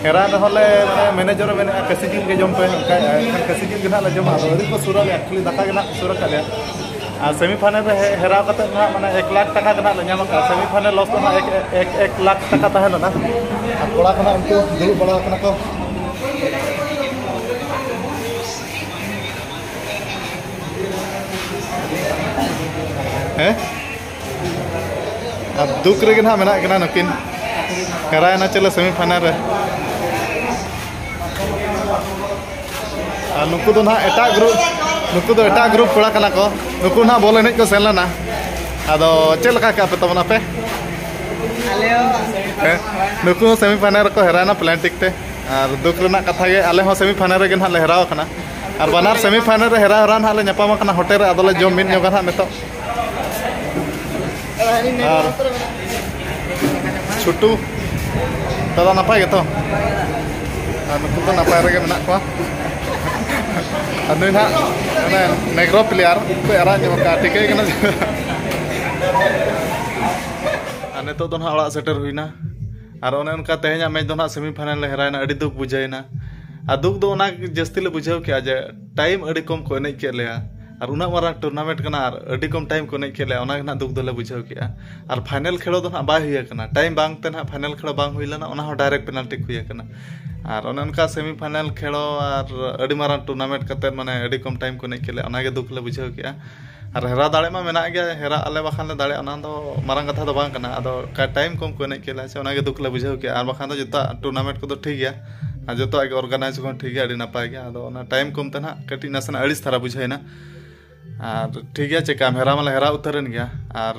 ᱦᱮᱨᱟ ᱨᱮᱦᱚᱸ ᱞᱮ, ᱢᱟᱱᱮ, manager ᱮ ᱢᱮᱱᱮᱜᱼᱟ, "ᱠᱟᱹᱥᱤ ᱡᱤᱞ ᱜᱮ ᱡᱚᱢ ᱯᱮ", ᱚᱱᱠᱟᱭᱮᱜᱼᱟ᱾ ᱮᱱᱠᱷᱟᱱ ᱠᱟᱹᱥᱤ ᱡᱤᱞ ᱜᱮ ᱱᱟᱦᱟᱜ ᱞᱮ ᱡᱚᱢᱟ᱾ ᱟᱫᱚ ᱟᱹᱣᱨᱤ ᱠᱚ ᱥᱩᱨ ᱟᱞᱮᱭᱟ, ᱠᱷᱟᱹᱞᱤ ᱫᱟᱠᱟ ᱜᱮ ᱱᱟᱦᱟᱜ ᱠᱚ ᱥᱩᱨ ᱟᱠᱟᱫ ᱞᱮᱭᱟ᱾ ᱟᱨ semi final ᱨᱮ ᱦᱮ-, ᱦᱮᱨᱟᱣ ᱠᱟᱛᱮ ᱱᱟᱦᱟᱜ, ᱢᱟᱱᱮ, ᱮᱠ ᱞᱟᱠᱷ ᱴᱟᱠᱟ ᱜᱮ ᱱᱟᱦᱟᱜ ᱞᱮ ᱧᱟᱢ ᱟᱠᱟᱫᱼᱟ᱾ Semi final loss ᱫᱚ ᱱᱟᱦᱟᱜ ᱮᱠ, ᱮᱠ, ᱮᱠ ᱞᱟᱠᱷ ᱴᱟᱠᱟ ᱛᱟᱦᱮᱸ ᱞᱮᱱᱟ᱾ ᱟᱨ ᱠᱚᱲᱟ ᱠᱚ ᱱᱟᱦᱟᱜ ᱩᱱᱠᱩ ᱫᱩᱲᱩᱵ ᱵᱟᱲᱟ ᱟᱠᱟᱱᱟ ᱠᱚ᱾ ᱦᱮᱸ? ᱟᱨ ᱫᱩᱠ ᱨᱮᱜᱮ ᱱᱟᱦᱟᱜ ᱢᱮᱱᱟᱜ ᱠᱤᱱᱟ ᱱᱩᱠᱤᱱ᱾ ᱦᱮᱨᱟᱭᱮᱱᱟ ᱪᱚᱞᱮ semi final ᱨᱮ᱾ ᱟᱨ ᱱᱩᱠᱩ ᱫᱚ ᱱᱟᱦᱟᱜ ᱮᱴᱟᱜ group, ᱱᱩᱠᱩ ᱫᱚ ᱮᱴᱟᱜ group ᱠᱚᱲᱟ ᱠᱟᱱᱟ ᱠᱚ᱾ ᱱᱩᱠᱩ ᱱᱟᱦᱟᱜ ball ᱮᱱᱮᱡ ᱠᱚ ᱥᱮᱱ ᱞᱮᱱᱟ᱾ ᱟᱫᱚ ᱪᱮᱫ ᱞᱮᱠᱟ ᱠᱮᱜᱼᱟ ᱯᱮ ᱛᱟᱵᱚᱱ ᱟᱯᱮ? ᱟᱞᱮ ᱦᱚᱸ᱾ ᱦᱮᱸ, ᱱᱩᱠᱩ ᱦᱚᱸ semi final ᱨᱮᱠᱚ ᱦᱮᱨᱟᱭᱮᱱᱟ ᱯᱞᱮᱱᱴᱤᱠ ᱛᱮ᱾ ᱟᱨ ᱫᱩᱠ ᱨᱮᱱᱟᱜ ᱠᱟᱛᱷᱟ ᱜᱮ, ᱟᱞᱮ ᱦᱚᱸ semi final ᱨᱮᱜᱮ ᱱᱟᱦᱟᱜ ᱞᱮ ᱦᱮᱨᱟᱣ ᱟᱠᱟᱱᱟ᱾ ᱟᱨ ᱵᱟᱱᱟᱨ semi final ᱨᱮ ᱦᱮᱨᱟᱣ ᱦᱮᱨᱟᱣ ᱱᱟᱦᱟᱜ ᱞᱮ ᱧᱟᱯᱟᱢ ᱟᱠᱟᱱᱟ ᱦᱳᱴᱮᱞ ᱨᱮ, ᱟᱫᱚᱞᱮ ᱡᱚᱢ ᱢᱤᱫ ᱧᱚᱜᱟ ᱱᱟᱦᱟᱜ ᱱᱤᱛᱚᱜ᱾ ᱟᱨ ᱪᱷᱩᱴᱩ ᱫᱟᱫᱟ, ᱱᱟᱯᱟᱭ ᱜᱮᱛᱚ? ᱟᱨ ᱱᱩᱠᱩ ᱫᱚ ᱱᱟᱯᱟᱭ ᱨᱮᱜᱮ ᱢᱮᱱᱟᱜ ᱠᱚᱣᱟ᱾ ᱟᱨ ᱱᱩᱭ ᱱᱟᱦᱟᱜ ᱚᱱᱮ ᱱᱮᱜᱽᱨᱳ player ᱠᱚ ᱟᱨᱟᱜ ᱧᱚᱜ ᱟᱠᱟᱫ, ᱴᱷᱤᱠᱟᱹᱭ ᱠᱟᱱᱟ᱾ ᱟᱨ ᱱᱤᱛᱚᱜ ᱫᱚ ᱱᱟᱦᱟᱜ ᱚᱲᱟᱜ ᱥᱮᱴᱮᱨ ᱦᱩᱭᱱᱟ᱾ ᱟᱨ ᱚᱱᱮ ᱚᱱᱠᱟ ᱛᱮᱦᱮᱧᱟᱜ match ᱫᱚ ᱱᱟᱦᱟᱜ semi final ᱞᱮ ᱦᱮᱨᱟᱭᱮᱱᱟ, ᱟᱹᱰᱤ ᱫᱩᱠ ᱵᱩᱡᱷᱟᱹᱣᱮᱱᱟ᱾ ᱟᱨ ᱫᱩᱠ ᱫᱚ ᱚᱱᱟ ᱡᱟᱹᱥᱛᱤ ᱞᱮ ᱵᱩᱡᱷᱟᱹᱣ ᱠᱮᱜᱼᱟ ᱡᱮ time ᱟᱹᱰᱤ ᱠᱚᱢ ᱠᱚ ᱮᱱᱮᱡ ᱠᱮᱫ ᱞᱮᱭᱟ᱾ ᱟᱨ ᱩᱱᱟᱹᱜ ᱢᱟᱨᱟᱝ ᱴᱩᱨᱱᱟᱢᱮᱱᱴ ᱠᱟᱱᱟ ᱟᱨ ᱟᱹᱰᱤ ᱠᱚᱢ ᱴᱟᱭᱤᱢ ᱠᱚ ᱮᱱᱮᱡ ᱠᱮᱫ ᱞᱮᱭᱟ, ᱚᱱᱟ ᱜᱮ ᱱᱟᱦᱟᱜ ᱫᱩᱠ ᱫᱚᱞᱮ ᱵᱩᱡᱷᱟᱹᱣ ᱠᱮᱜᱼᱟ᱾ ᱟᱨ ᱯᱷᱟᱭᱱᱮᱞ ᱠᱷᱮᱞᱳ ᱫᱚ ᱱᱟᱦᱟᱜ ᱵᱟᱭ ᱦᱩᱭ ᱟᱠᱟᱱᱟ, ᱴᱟᱭᱤᱢ ᱵᱟᱝ ᱛᱮ ᱱᱟᱦᱟᱜ ᱯᱷᱟᱭᱱᱮᱞ ᱠᱷᱮᱞᱳ ᱵᱟᱝ ᱦᱩᱭ ᱞᱮᱱᱟ, ᱚᱱᱟ ᱦᱚᱸ ᱰᱟᱭᱨᱮᱠᱴ ᱯᱮᱱᱟᱞᱴᱤ ᱦᱩᱭ ᱟᱠᱟᱱᱟ᱾ ᱟᱨ ᱚᱱᱮ ᱚᱱᱠᱟ ᱥᱮᱢᱤ ᱯᱷᱟᱭᱱᱮᱞ ᱠᱷᱮᱞᱳ ᱟᱨ ᱟᱹᱰᱤ ᱢᱟᱨᱟᱝ ᱴᱩᱨᱱᱟᱢᱮᱱᱴ ᱠᱟᱛᱮᱫ ᱢᱟᱱᱮ ᱟᱹᱰᱤ ᱠᱚᱢ ᱴᱟᱭᱤᱢ ᱠᱚ ᱮᱱᱮᱡ ᱠᱮᱫ ᱞᱮᱭᱟ, ᱚᱱᱟ ᱜᱮ ᱫᱩᱠ ᱞᱮ ᱵᱩᱡᱷᱟᱹᱣ ᱠᱮᱜᱼᱟ᱾ ᱟᱨ ᱦᱮᱨᱟ ᱫᱟᱲᱮ ᱢᱟ ᱢᱮᱱᱟᱜ ᱜᱮᱭᱟ, ᱦᱮᱨᱟᱜ ᱟᱞᱮ ᱵᱟᱠᱷᱟᱱ ᱞᱮ ᱫᱟᱲᱮᱭᱟᱜᱼᱟ, ᱚᱱᱟ ᱫᱚ ᱢᱟᱨᱟᱝ ᱠᱟᱛᱷᱟ ᱫᱚ ᱵᱟᱝ ᱠᱟᱱᱟ᱾ ᱟᱫᱚ ᱚᱠᱟ ᱴᱟᱭᱤᱢ ᱠᱚᱢ ᱠᱚ ᱮᱱᱮᱡ ᱠᱮᱫ ᱞᱮᱭᱟ ᱥᱮ, ᱚᱱᱟ ᱜᱮ ᱫᱩᱠ ᱞᱮ ᱵᱩᱡᱷᱟᱹᱣ ᱠᱮᱜᱼᱟ᱾ ᱟᱨ ᱵᱟᱠᱷᱟᱱ ᱫᱚ ᱡᱚᱛᱚᱣᱟᱜ ᱴᱩᱨᱱᱟᱢᱮᱱᱴ ᱠᱚᱫᱚ ᱴᱷᱤᱠ ᱜᱮᱭᱟ, ᱟᱨ ᱡᱚᱛᱚᱣᱟᱜ ᱜᱮ ᱚᱨᱜᱟᱱᱟᱭᱤᱡᱽ ᱠᱚᱦᱚᱸ ᱴᱷᱤᱠ ᱜᱮᱭᱟ, ᱟᱹᱰᱤ ᱱᱟᱯᱟᱭ ᱜᱮᱭᱟ᱾ ᱟᱫᱚ ᱚᱱᱟ ᱴᱟᱭᱤᱢ ᱠᱚᱢ ᱛᱮ ᱱᱟᱦᱟᱜ ᱠᱟᱹᱴᱤᱡ ᱱᱟᱥᱮᱱᱟᱜ ᱟᱹᱲᱤᱥ ᱫᱷᱟᱨᱟ ᱵᱩᱡᱷᱟᱹᱣᱮᱱᱟ᱾ ᱟᱨ ᱴᱷᱤᱠ ᱜᱮᱭᱟ, ᱪᱮᱠᱟᱢ, ᱦᱮᱨᱟ ᱢᱟᱞᱮ ᱦᱮᱨᱟ ᱩᱛᱟᱹᱨᱮᱱ ᱜᱮᱭᱟ᱾ ᱟᱨ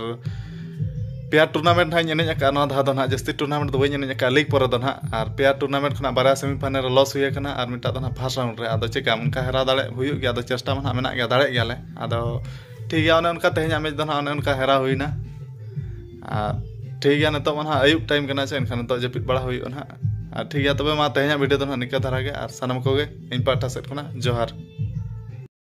ᱯᱮᱭᱟ ᱴᱩᱨᱱᱟᱢᱮᱱᱴ ᱱᱟᱦᱟᱜ ᱤᱧ ᱮᱱᱮᱡ ᱟᱠᱟᱫᱼᱟ ᱱᱚᱣᱟ ᱫᱷᱟᱣ ᱫᱚ ᱱᱟᱦᱟᱜ, ᱡᱟᱹᱥᱛᱤ ᱴᱩᱨᱱᱟᱢᱮᱱᱴ ᱫᱚ ᱵᱟᱹᱧ ᱮᱱᱮᱡ ᱟᱠᱟᱫᱼᱟ ᱞᱤᱜᱽ ᱯᱚᱨᱮ ᱫᱚ ᱱᱟᱦᱟᱜ᱾ ᱟᱨ ᱯᱮᱭᱟ ᱴᱩᱨᱱᱟᱢᱮᱱᱴ ᱠᱷᱚᱱᱟᱜ ᱵᱟᱨᱭᱟ ᱥᱮᱢᱤ ᱯᱷᱟᱭᱱᱮᱞ ᱨᱮ ᱞᱚᱥ ᱦᱩᱭ ᱟᱠᱟᱱᱟ ᱟᱨ ᱢᱤᱫᱴᱟᱜ ᱫᱚ ᱱᱟᱦᱟᱜ ᱯᱷᱟᱥᱴ ᱨᱟᱣᱩᱱᱰ ᱨᱮ᱾ ᱟᱫᱚ ᱪᱮᱠᱟᱢ, ᱚᱱᱠᱟ ᱦᱮᱨᱟ ᱫᱟᱲᱮ ᱦᱩᱭᱩᱜ ᱜᱮᱭᱟ, ᱟᱫᱚ ᱪᱮᱥᱴᱟ ᱢᱟ ᱱᱟᱦᱟᱜ ᱢᱮᱱᱟᱜ ᱜᱮᱭᱟ, ᱫᱟᱲᱮᱭᱟᱜ ᱜᱮᱭᱟᱞᱮ᱾ ᱟᱫᱚ ᱴᱷᱤᱠ ᱜᱮᱭᱟ, ᱚᱱᱮ ᱚᱱᱠᱟ ᱛᱮᱦᱮᱧᱟᱜ ᱢᱮᱪ ᱫᱚ ᱱᱟᱦᱟᱜ ᱚᱱᱮ ᱚᱱᱠᱟ ᱦᱮᱨᱟ ᱦᱩᱭᱱᱟ᱾ ᱟᱨ ᱴᱷᱤᱠ ᱜᱮᱭᱟ, ᱱᱤᱛᱚᱜ ᱢᱟ ᱱᱟᱦᱟᱜ ᱟᱹᱭᱩᱵ ᱴᱟᱭᱤᱢ ᱠᱟᱱᱟ ᱥᱮ, ᱮᱱᱠᱷᱟᱱ ᱱᱤᱛᱚᱜ ᱡᱟᱹᱯᱤᱫ ᱵᱟᱲᱟ ᱦᱩᱭᱩᱜᱼᱟ ᱱᱟᱦᱟᱜ᱾ ᱟᱨ ᱴᱷᱤᱠ ᱜᱮᱭᱟ, ᱛᱚᱵᱮ ᱢᱟ ᱛᱮᱦᱮᱧᱟᱜ ᱵᱷᱤᱰᱤᱭᱳ ᱫᱚ ᱱᱟᱦᱟᱜ ᱱᱤᱝᱠᱟᱹ ᱫᱷᱟᱨᱟ ᱜᱮ, ᱟᱨ ᱥᱟᱱᱟᱢ ᱠᱚᱜᱮ ᱤᱧ ᱯᱟᱦᱴᱟ ᱥᱮᱫ ᱠᱷᱚᱱᱟᱜ ᱡᱚᱦᱟᱨ᱾